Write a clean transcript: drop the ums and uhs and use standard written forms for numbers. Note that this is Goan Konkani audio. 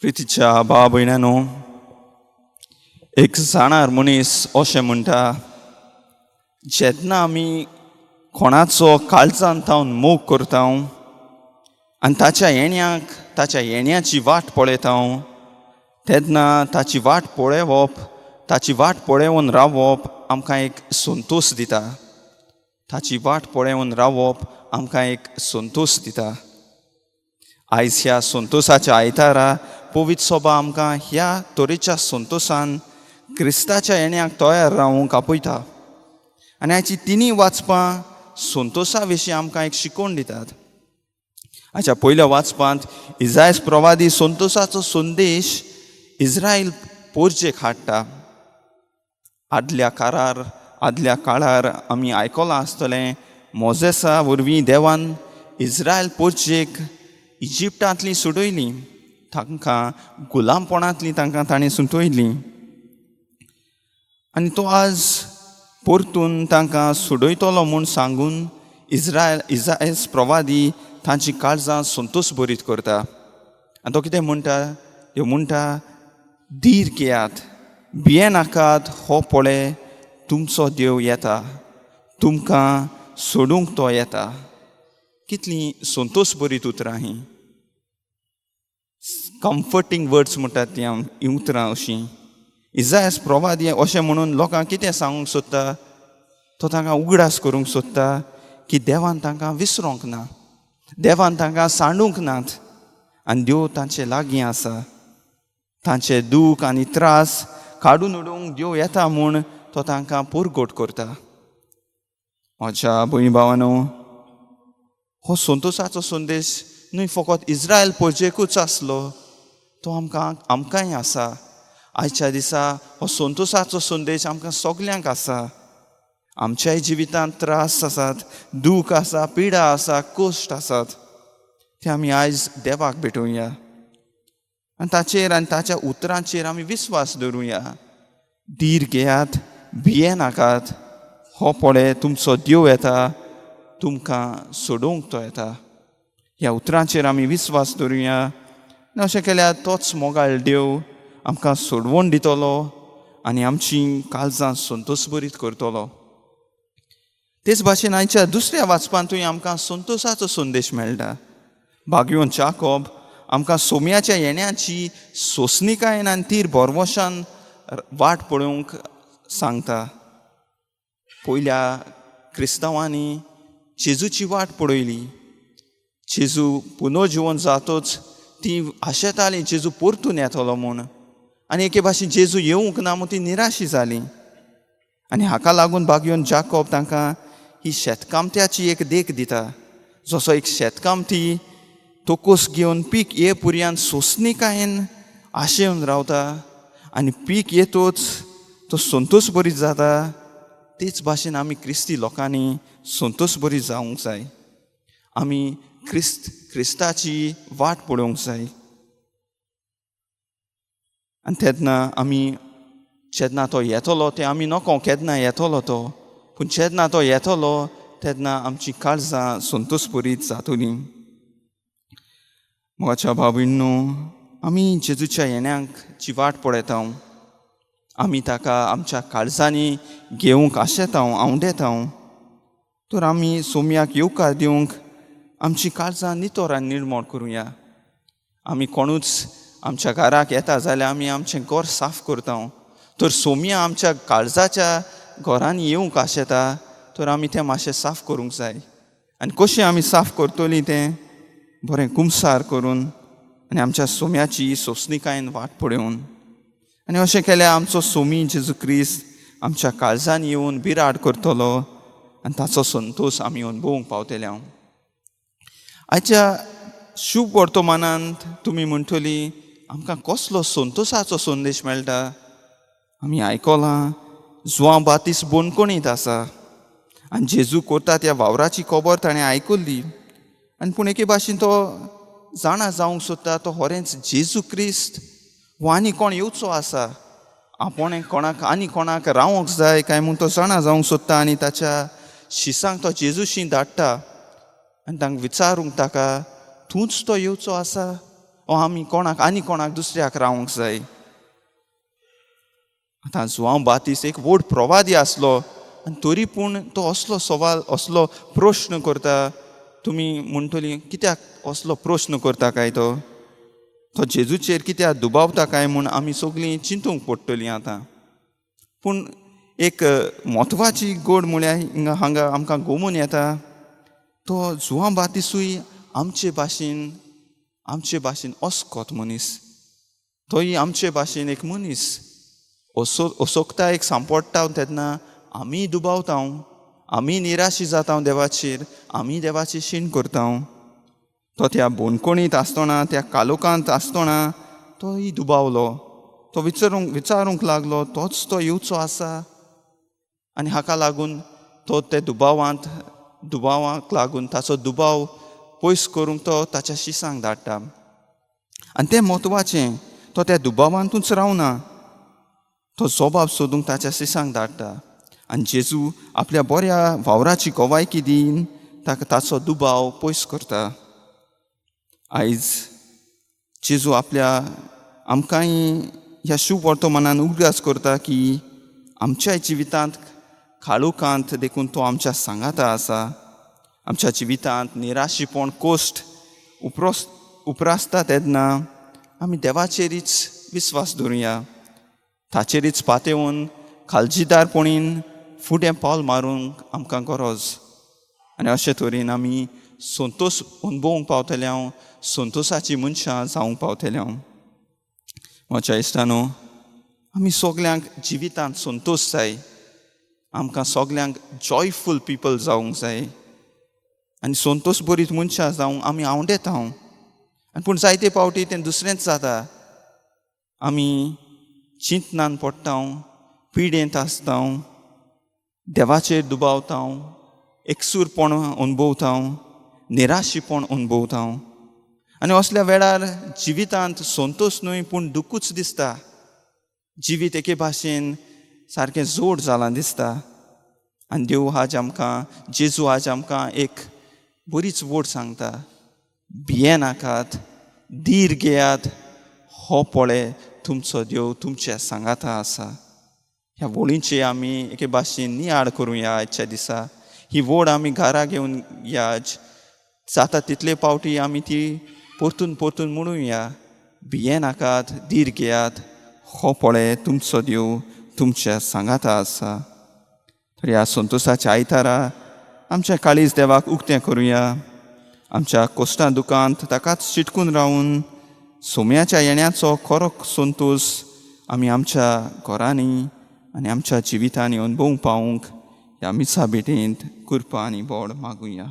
प्रितीच्या भाव भयणानो, एक जाणार मनीस अशें म्हणटा, जेन्ना आमी कोणाचो काळजान थावन मोग करता आनी ताच्या येण्याक ताच्या येण्याची वाट पळयता, तेन्ना ताची वाट पळोवप, ताची वाट पळोवन रावप आमकां एक संतोश दिता. ताची वाट पळोवन रावप आमकां एक संतोश दिता. आयज ह्या संतोशाच्या आयतारा पवित्र सभा आमकां ह्या तरेच्या संतोशान क्रिस्ताच्या येण्याक तयार रावूंक आपयता. आनी हाची तिनूय वाचपां संतोशा विशीं आमकां एक शिकवण दितात. हाच्या पयल्या वाचपांत इजायस प्रवादी संतोशाचो संदेश इस्रायल पोरजेक हाडटा. आदल्या कारार, आदल्या काळार आमी आयकलां आसतलें, मोजेसा वरवीं देवान इस्रायल पोरजेक इजिप्टांतली सोडयली, तांकां गुलामपणांतली तांकां ताणें सुटयली आनी तो आज परतून तांकां सोडयतलो म्हूण सांगून इस्रायल इजायस प्रवादी तांची काळजां संतोश बरीत करता. आनी तो कितें म्हणटा? त्यो म्हणटा, धीर घेयात, भियेनाकात, हो पळय तुमचो देव येता, तुमकां सोडूंक तो येता. कितली संतोश बरीत उतरां हीं, कम्फर्टींग वर्ड्स म्हणटात ती हीं उतरां अशीं. इजायस प्रवादी अशें म्हणून लोकांक कितें सांगूंक सोदता? तो तांकां उगडास करूंक सोदता की देवान तांकां विसरोंक ना, देवान तांकां सांडूंक नात आनी देव तांचे लागीं आसा. तांचे दूख आनी त्रास काडून उडोवंक देव येता म्हूण तो तांकां पुरगोट करता. म्हज्या भयण भावानो, हो संतोशाचो संदेश न्हय फकत इस्रायल प्रजेकूच आसलो, तो आमकां आमकांय आसा. आयच्या दिसा हो संतोशाचो संदेश आमकां सगल्यांक आसा. आमच्याय जिवितांत त्रास आसात, दूख आसा, पिडा आसा, कश्ट आसात, ते आमी आयज देवाक भेटोवया आनी ताचेर आनी ताच्या उतरांचेर आमी विस्वास दवरुया. धीर घेयात, भियेनाकात, हो पळय तुमचो देव येता, तुमकां सोडोवंक तो येता. ह्या उतरांचेर आमी विस्वास दवरुया आनी अशें केल्यार तोच मोगाळ देव आमकां सोडवण दितलो आनी आमची काळजां संतोशभरीत करतलो. तेच भाशेन आयच्या दुसऱ्या वाचपांतूय आमकां संतोशाचो संदेश मेळटा. भाग्योन जाकोब आमकां सोम्याच्या येण्याची सोंसणिकायेन आनी तीर भरवशान वाट पळोवंक सांगता. पयल्या क्रिस्तांवांनी जेजूची वाट पळयली. जेजू पुनर्जिवन जातोच ती आशेताली जेजू परतून येतलो म्हूण, आनी एके भाशेन जेजू येवंक ना म्हूण ती निराशी जाली. आनी हाका लागून भाग्योन जाकोब तांकां ही शेतकामत्याची एक देख दिता. जसो एक शेतकामती तोकोस घेवन पीक ये पुरयान सोंसणिकायेन आशेवन रावता आनी पीक येतोच तो संतोश बरी जाता, तेच भाशेन आमी क्रिस्ती लोकांनी संतोश बरी जावंक जाय. आमी क्रिस्ताची वाट पळोवंक जाय. आनी तेन्ना आमी जेन्ना तो येतलो तें आमी नको केन्ना येतलो तो, पूण जेन्ना तो येतलो तेन्ना आमची काळजां संतोशभरीत जातली. म्हज्या भाव-भयणींनो, आमी जेजूच्या येण्याक जी वाट पळयता, आमी ताका आमच्या काळजांनी घेवंक आशेता, आंवडेता, तर आमी सोम्याक येवकार दिवंक आमची काळजां नितळ आनी निर्मळ करुया. आमी कोणूच आमच्या घराक येता जाल्यार आमी आमचें घर साफ करता, तर सोम्या आमच्या काळजाच्या घरांनी येवंक आशेता, तर आमी तें मातशें साफ करूंक जाय. आनी कशें आमी साफ करतलीं तें? बरें कुमसार करून आनी आमच्या सोम्याची सोंसणिकायेन वाट पळोवन. आनी अशें केल्यार आमचो सोमी जेजू क्रिस्त आमच्या काळजान येवन बिराड करतलो आनी ताचो संतोश आमी अणभवूंक पावतले. हांव आयच्या शुभ वर्तमानांत तुमी म्हणटली, आमकां कसलो संतोशाचो संदेश मेळटा? आमी आयकलां, जुवांव बातीस बंदखणींत आसा आनी जेजू करता त्या वावराची खबर ताणें आयकुल्ली, आनी पूण एके भाशेन तो जाणा जावंक सोदता तो खरेंच जेजू क्रिस्त वो आनी कोण येवचो आसा, आपोणे कोणाक आनी कोणाक रावंक जाय काय म्हूण तो जाणा जावंक सोदता. आनी ताच्या शिसांक तो जेजूशी धाडटा आनी तांकां विचारूंक ताका, तूंच तो येवचो आसा ओ आमी कोणाक आनी कोणाक दुसऱ्याक रावंक जाय? आतां जुवांव बातीस एक व्हड प्रवादी आसलो आनी तरी पूण तो असलो सवाल, असलो प्रश्न करता. तुमी म्हणटली, कित्याक असलो प्रश्न करता काय तो? तो जेजूचेर कित्याक दुबावता काय म्हूण आमी सगळीं चिंतूंक पडटलीं आतां. पूण एक म्हत्वाची गोड म्हळ्यार हिंगा हांगा आमकां गोमून येता, तो जुवांव बातिसूय आमचे भाशेन अस्कोत मनीस. तोय आमचे भाशेन एक मनीस. असो असोकतायेक सांपडटा तेन्ना आमी दुबावता, आमी निराशी जाता देवाचेर, आमी देवाची शीण करता. तो त्या बोनकोणीत आसतना, त्या कालोकांत आसतना तोय दुबावलो. तो विचारूंक लागलो, तोच तो येवचो आसा? आनी हाका लागून तो ते दुबावाक लागून ताचो दुबाव पयस करूंक तो ताच्या शिसांक धाडटा. आनी तें म्हत्वाचें, तो त्या दुबावांतूच रावना, तो जबाब सोदूंक ताच्या शिसांक धाडटा. आनी जेजू आपल्या बऱ्या वावराची गवायकी दिवन ताका ताचो दुबाव पयस करता. आयज जेजू आपल्या आमकांय ह्या शुभ वर्तमानान उगडास करता की आमच्याय जिवितांत काळोखांत देखून तो आमच्या सांगाता आसा. आमच्या जिवितांत निराशीपण, कोश्ट उप्रासता तेन्ना आमी देवाचेरीच विस्वास दवरुया, ताचेरीच पातेवन काळजीदारपणीन फुडें पावल मारूंक आमकां गरज. आनी अशे तरेन आमी संतोश अणभवूंक पावतले हांव, संतोशाची मनशां जावंक पावतले हांव. म्हज्या इश्टानो, आमी सगल्यांक जिवितांत संतोश जाय. आमकां सगल्यांक जॉयफूल पिपल जावंक जाय आनी संतोश बरीत मनशां जावंक आमी आवडेता. आनी पूण जायते फावटी तें दुसरेंच जाता. आमी चिंतनान पडटा, पिडेंत आसता, देवाचेर दुबावता, एकसूरपण अणभवता, निराशीपण अणभवता. आनी असल्या वेळार जिवितांत संतोश न्हय पूण दुखूच दिसता. जिवीत एके भाशेन सारकें जोड जालां दिसता. आनी देव आज आमकां, जेजू आज आमकां एक बरीच वोड सांगता, भियेनाकात, धीर घेयात, हो पळय तुमचो देव तुमच्या सांगाता आसा. ह्या वळींचे आमी एके भाशेन नियाळ करुया आयच्या दिसा. ही वोड आमी घरा घेवन या, जाता तितले फावटी आमी ती परतून परतून म्हणुया, भियेनाकात, धीर घेयात, हो पळय तुमचो देव तुमच्या सांगाता आसा. तर ह्या संतोशाच्या आयतारा आमच्या काळीज देवाक उक्तें करुया. आमच्या कोश्टां दुकांत ताकाच चिटकून रावून सोम्याच्या येण्याचो खरो संतोश आमी आमच्या घरांनी आनी आमच्या जिवितांनी अणभवूंक पावूंक ह्या मिसा भेटेंत कृपा आनी बोड मागुया.